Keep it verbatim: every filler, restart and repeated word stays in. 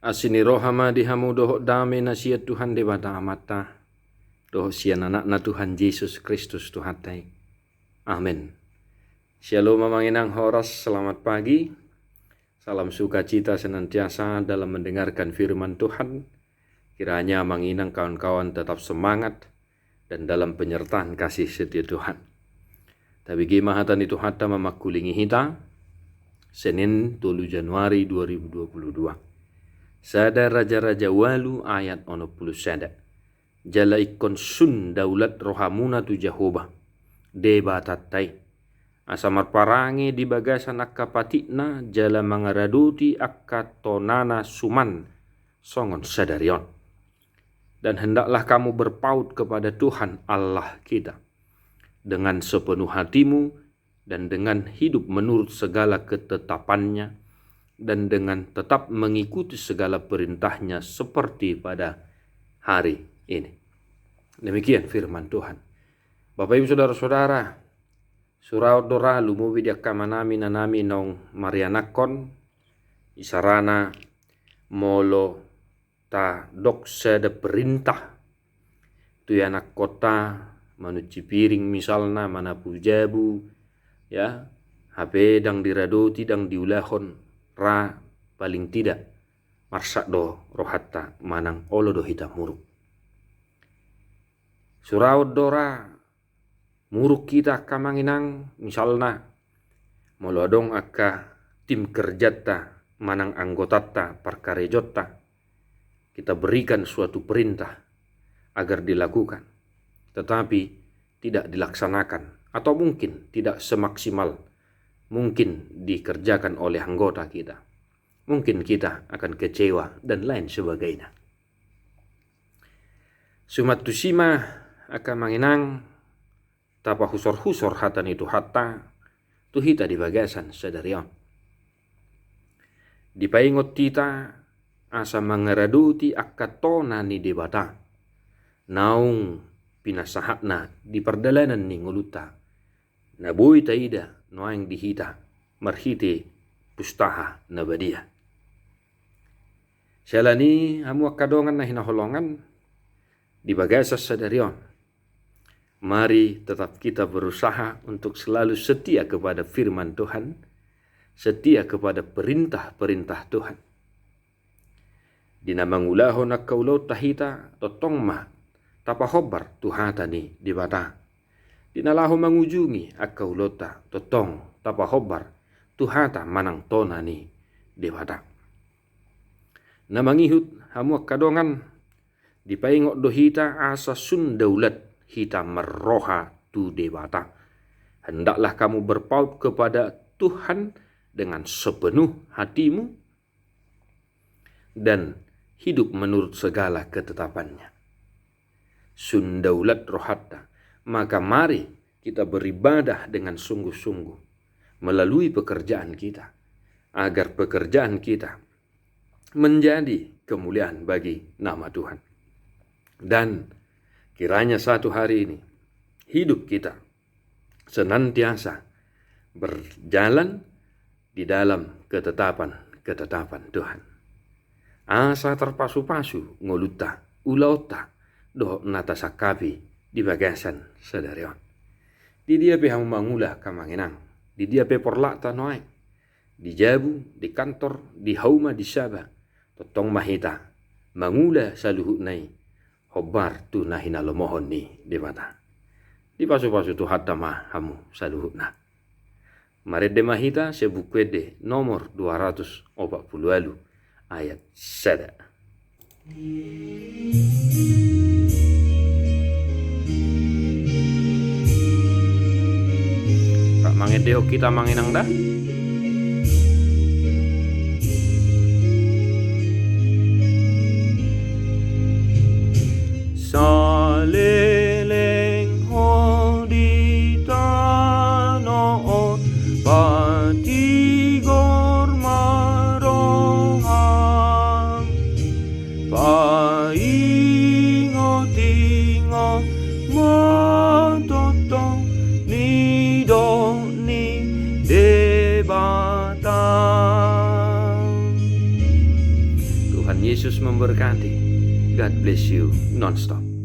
Asi ni roha ma di hamu dohot dame na sian Tuhan Debata Amanta, dohot sian Anakna Tuhan Jesus Kristus Tuhanta i. Amen. Shalom amang inang, horas, selamat pagi. Salam sukacita senantiasa dalam mendengarkan firman Tuhan. Kiranya amang inang, kawan-kawan tetap semangat dan dalam penyertaan kasih setia Tuhan. Tabege ma hata ni Tuhanta mamangkulingi hita, Senin tolu Januari dua ribu dua puluh dua. Sada Raja-raja ualu ayat onom pulu sada. Jala ingkon sun daulat rohamuna tu Jahowa, Debatanta i, asa marparange di bagasan angka patikna jala mangaradoti angka tonana suman songon sadari on. Dan hendaklah kamu berpaut kepada Tuhan Allah kita dengan sepenuh hatimu dan dengan hidup menurut segala ketetapannya dan dengan tetap mengikuti segala perintahnya seperti pada hari ini. Demikian firman Tuhan. Bapak Ibu Saudara-saudara, suraon do ra lumobi di angka amanami inanami naung marianakhon, isarana molo tadok sada perintah tu ianakkonta, manuci piring misalna, manapu jabu, ya, hape ndang diradoti, ndang diulahon, ra paling tidak marsak do rohanta manang olo do hita muruk. Suraon do ra muruk hita angka amang inang, misalna molo adong angka tim kerjanta manang anggotanta, parkarejonta, kita berikan suatu perintah agar dilakukan, tetapi tidak dilaksanakan, atau mungkin tidak semaksimal mungkin dikerjakan oleh anggota kita. Mungkin kita akan kecewa dan lain sebagainya. Suman tusi ma angka amang inang, tapahusor-husor hata ni Tuhanta tu hita di bagasan sadari on. Dipaingot hita asa mangaradoti angka tona ni Debata naung pinasahatna di pardalanan ni ngolunta, na boi taida nuaeng di hita marhite Pustaka Na Badia. Siala ni i, hamu angka dongan na hinaholongan, di bagasan sadari on, mari tetap kita berusaha untuk selalu setia kepada firman Tuhan, setia kepada perintah-perintah Tuhan. Di na mangulahon angka ulaonta hita, tongtong ma tapahombar tu hata ni Debata. Di na laho mangujungi angka ulaonta, tongtong tapahombar tu hata manang tona ni Debata. Na mangihut, hamu angka dongan, dipaingot do hita asa sun daulat hita marroha tu Debata. Hendaklah kamu berpaut kepada Tuhan dengan sepenuh hatimu dan hidup menurut segala ketetapannya. Sun daulat rohanta, maka mari kita beribadah dengan sungguh-sungguh melalui pekerjaan kita, agar pekerjaan kita menjadi kemuliaan bagi nama Tuhan. Dan kiranya satu hari ini hidup kita senantiasa berjalan di dalam ketetapan-ketetapan Tuhan. Asa tarpasu-pasu ngolunta, ulaonta, dohot na tasangkapi di bagasan sadari on. Di dia pe hamu mangula angka amang inang, di dia pe porlakta nuaeng, di jabu, di kantor, di hauma, di saba, tongtong ma hita mangula saluhutna i hombar tu na hinalomohon ni Debata. Dipasu-pasu Tuhanta ma hamu saluhutna. Marende ma hita sian Buku Ende nomor dua ratus opat pulu ualu ayat sada. Rap mangendehon hita amang inang da. Saleleng ho di tano on, patigor ma roham, paingot-ingot ma tongtong nidok ni Debata. Tuhan Yesus memberkati. God bless you nonstop.